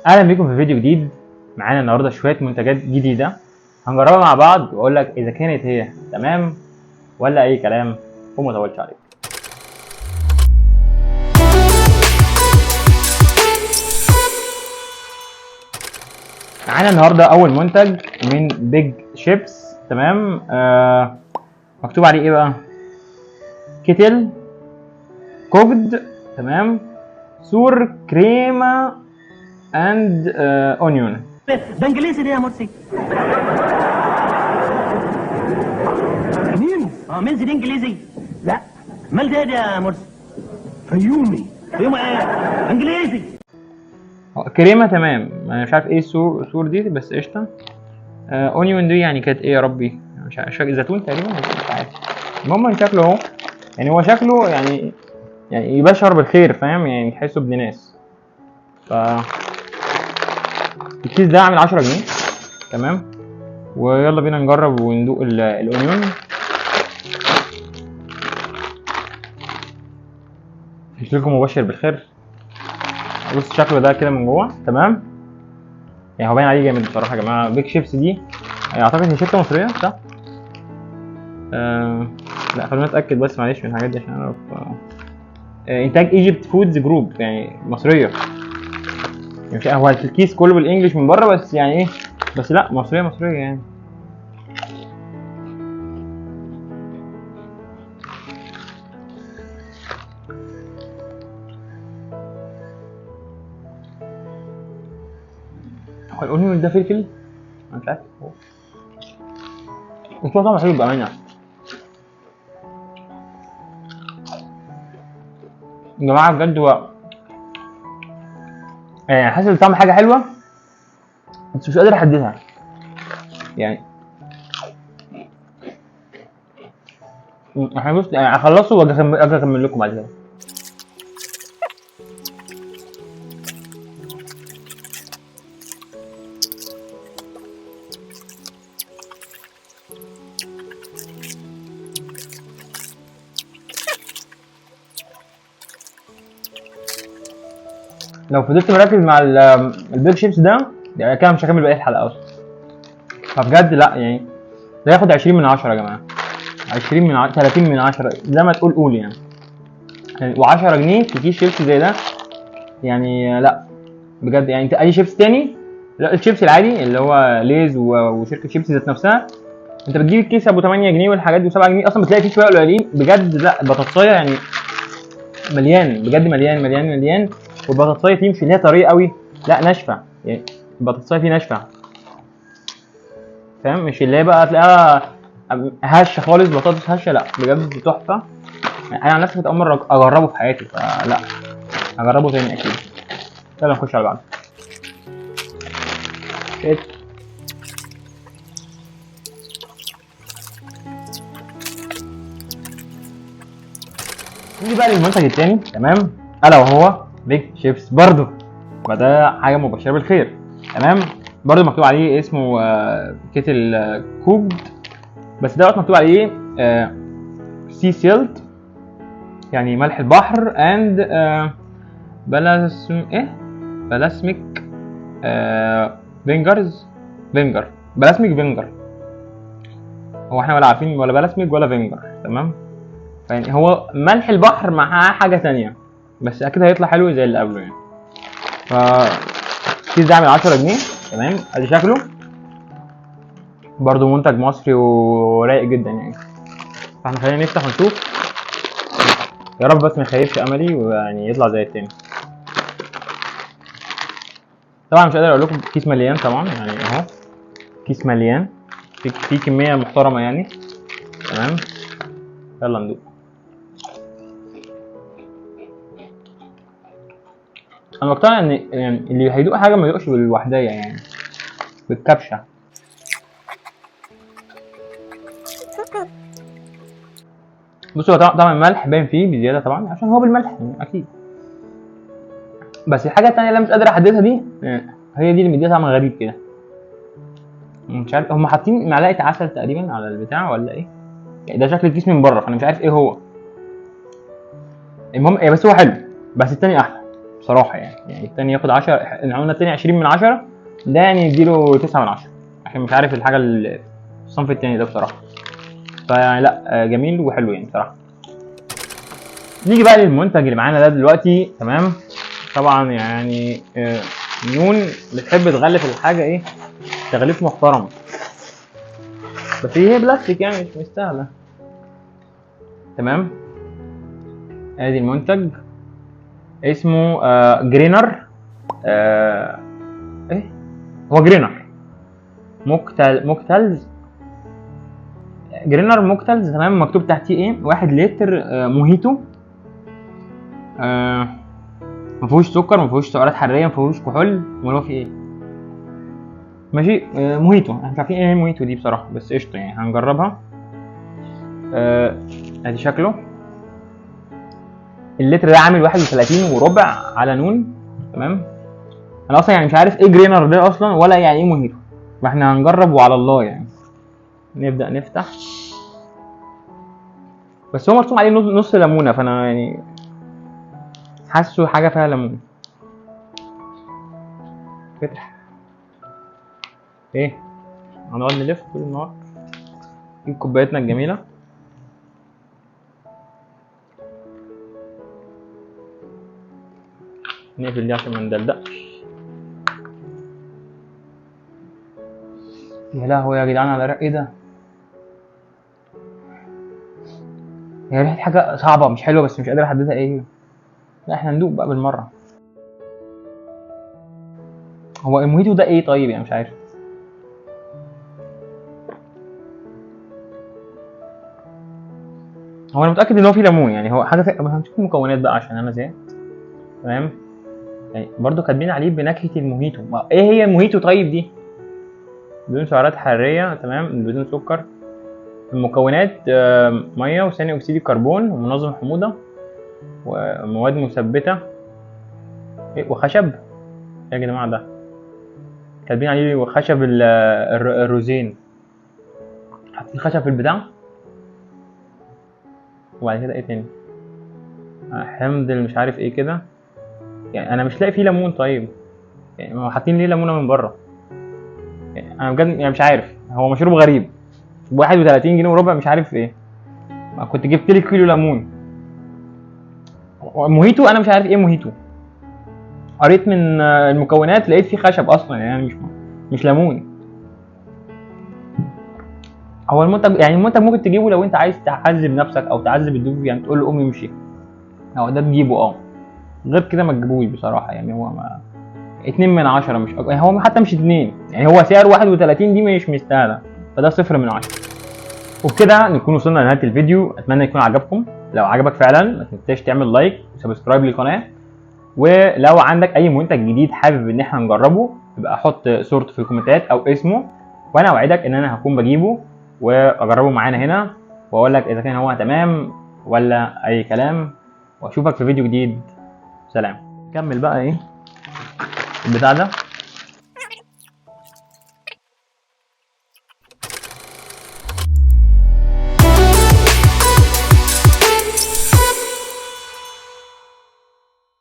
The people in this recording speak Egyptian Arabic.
اهلا بيكم في فيديو جديد. معانا النهارده شوية منتجات جديدة هنجربها مع بعض واقول لك اذا كانت هي تمام ولا اي كلام، وما اطولش عليك. معانا النهارده اول منتج من Big Chips. تمام، مكتوب عليه ايه بقى؟ kettle cooked، تمام، sour cream and onion. ده انجليزي ده يا مرسي. مين؟ مين دي انجليزي؟ لا، مال ده يا مرسي؟ فيومي. فيومي ايه؟ انجليزي. كريمة، تمام. انا مش عارف ايه sour دي، بس قشطه. onion دي يعني كانت ايه يا ربي؟ مش عارف، زيتون تقريبا، مش عارف. المهم شكله اهو، يعني هو شكله يعني يبشر بالخير، فاهم؟ يعني تحسه ابن ناس. ف الكيس ده عامل 10 جنيه، تمام. ويلا بينا نجرب وندوق ال onion. قلت لكم مبشر بالخير. بص شكله ده كده من جوه، تمام. يعني هو باين عليه جامد بصراحة يا جماعة. Big Chips دي اعتقد هي شركة مصرية، صح؟ لا خلونا نتاكد بس معلش من الحاجات دي عشان اعرف. انتاج Egypt Foods Group، يعني مصرية. مش هو الكيس كله بال English من بره بس، يعني ايه بس، لا مصرية مصرية يعني. هو ال onion ده فلفل؟ انا مش عارف. بس هو طعمه حلو بامانه يا جماعة، بجد. هو يعني حاسس طعم حاجة حلوة بس مش قادر احددها يعني. احنا بص يعني اخلصه واجي اكمل لكم بعد كده. لو فضلت مركز مع ال Big Chips ده يعني كده مش هكمل باقي الحلقة اصلا. فبجد لا، يعني ده ياخد 20 من 10 يا جماعة، 20 من 30 من 10 زي ما تقول قول يعني. و10 جنيه في كيس شيبس زي ده، يعني لا بجد. يعني انت اي شيبس تاني، لا الشيبس العادي اللي هو ليز وشركه شيبس ذات نفسها، انت بتجيب الكيس ابو 8 جنيه والحاجات دي و7 جنيه اصلا بتلاقي فيه شوية قليلين بجد. لا البطاطسايه يعني مليان بجد، مليان مليان مليان. والبطاطسايه فيه مش اللي هي طرية قوي، لا ناشفة، يعني البطاطسايه فيه ناشفة، فاهم؟ مش اللي هي بقى تلاقيها هشه خالص، بطاطس هشه، لا بجد تحفة. يعني انا عن نفسي كنت اول مرة اجربه في حياتي، فلا هجربه تاني اكيد. يلا نخش على بعض. نيجي بقى للمنتج التاني، تمام، الا وهو Big Chips برضو. وده حاجة مبشرة بالخير، تمام. برضو مكتوب عليه اسمه kettle cooked، بس دوت مكتوب عليه sea salt، يعني ملح البحر، and balsam ايه، balsamic vinegars، vinegar، balsamic vinegar. هو احنا ولا عارفين ولا balsamic ولا vinegar، تمام. يعني هو ملح البحر مع حاجة تانية، بس اكيد هيطلع حلو زي اللي قبله يعني. ف الكيس ده عامل 10 جنيه، تمام. ادي شكله، برضو منتج مصري ورايق جدا يعني. فاحنا خلينا نفتح ونشوف، يا رب بس ما يخيبش املي ويعني يطلع زي التاني. طبعا مش قادر اقول لكم كيس مليان طبعا، يعني اهو كيس مليان، في كمية محترمه يعني، تمام. يلا ندوق. انا مقتنع ان يعني اللي هيدوق حاجة ما يدوقش بالوحديه، يعني بالكبشه. بصوا هو طعم الملح باين فيه بزيادة طبعا عشان هو بالملح يعني اكيد، بس الحاجة التانية اللي انا مش قادر احددها دي هي دي اللي مديها طعم غريب كده، مش عارف هم حاطين معلقه عسل تقريبا على البتاع ولا ايه. يعني ده شكل الكيس من بره فانا مش عارف ايه هو. المهم بس هو حلو، بس التاني احلى. بصراحة. يعني التاني ياخد 10، احنا قلنا التاني 20 من 10، ده يعني يديله 9 من 10 عشان مش عارف الحاجة الصنف التاني ده بصراحة. فيعني لا جميل وحلو يعني بصراحة. نيجي بقى للمنتج اللي معانا ده دلوقتي، تمام. طبعا يعني نون بتحب تغلف الحاجة ايه، تغليف محترم، بس هي بلاستيك يعني مش مستاهلة، تمام. ادي المنتج اسمه جرينر، ايه هو جرينر mocktails، جرينر mocktails، تمام. مكتوب تحتيه ايه، 1 لتر موهيتو، ما فيهوش سكر، ما فيهوش سعرات حرارية، ما فيهوش كحول، امال هو في ايه؟ ماشي. موهيتو، احنا مش عارفين ايه الموهيتو دي بصراحة، بس قشطه يعني هنجربها. ادي شكله. اللتر ده عامل 31.25 على نون، تمام. انا اصلا يعني مش عارف ايه جرينر ده اصلا ولا يعني ايه موهيتو، فاحنا هنجرب وعلى الله يعني. نبدا نفتح، بس هو مرسوم عليه نص ليمونه، فانا يعني حاسه حاجة فيها ليمون. فتح ايه، هنقعد نلف طول النهار. نجيب كوبايتنا الجميلة. نقفل دي عشان ما ندلدقش. يا لهوي يا جدعان على رق ايه ده، هي ريحه حاجة صعبة مش حلوة، بس مش قادر احددها ايه. لا احنا ندوق بقى بالمرة. هو الموهيتو ده ايه طيب يعني مش عارف. هو انا متاكد ان هو فيه ليمون يعني، هو حاجة هنشوف المكونات بقى عشان انا زهقت، تمام. يعني برضو كاتبين عليه بنكهه الموهيتو، ما ايه هي الموهيتو طيب دي؟ بدون سعرات حرارية، تمام، بدون سكر. المكونات مية وثاني اكسيد الكربون ومنظم حموضه ومواد مثبتة وخشب. يا جماعة ده كاتبين عليه وخشب الروزين، حاطين خشب في البتاع. وبعد كده ايه تاني، حمض مش عارف ايه كده يعني. انا مش لاقي فيه ليمون طيب يعني، ما حاطين ليه ليمونه من بره يعني؟ انا بجد يعني مش عارف، هو مشروب غريب ب 31 جنيه وربع، مش عارف ايه. ما كنت جبت لي كيلو ليمون. موهيتو انا مش عارف ايه موهيتو، قريت من المكونات لقيت فيه خشب اصلا يعني، مش ليمون. هو المنتج يعني المنتج ممكن تجيبه لو انت عايز تعذب نفسك او تعذب الضيوف يعني، تقول له قوم امشي، هو ده تجيبه. غير كده ما تجيبوش بصراحة يعني. هو ما 2 من 10 مش يعني هو حتى مش 2 يعني، هو سعر 31 دي مش مستاهلة، فده 0 من 10. وبكده نكون وصلنا لنهاية الفيديو، اتمنى يكون عجبكم. لو عجبك فعلا ما تنساش تعمل like و subscribe للقناة، ولو عندك اي منتج جديد حابب ان احنا نجربه يبقى حط صورته في الكومنتات او اسمه، وانا اوعدك ان انا هكون بجيبه واجربه معانا هنا واقول لك اذا كان هو تمام ولا اي كلام. واشوفك في فيديو جديد، سلام. كمل بقى ايه البتاع ده.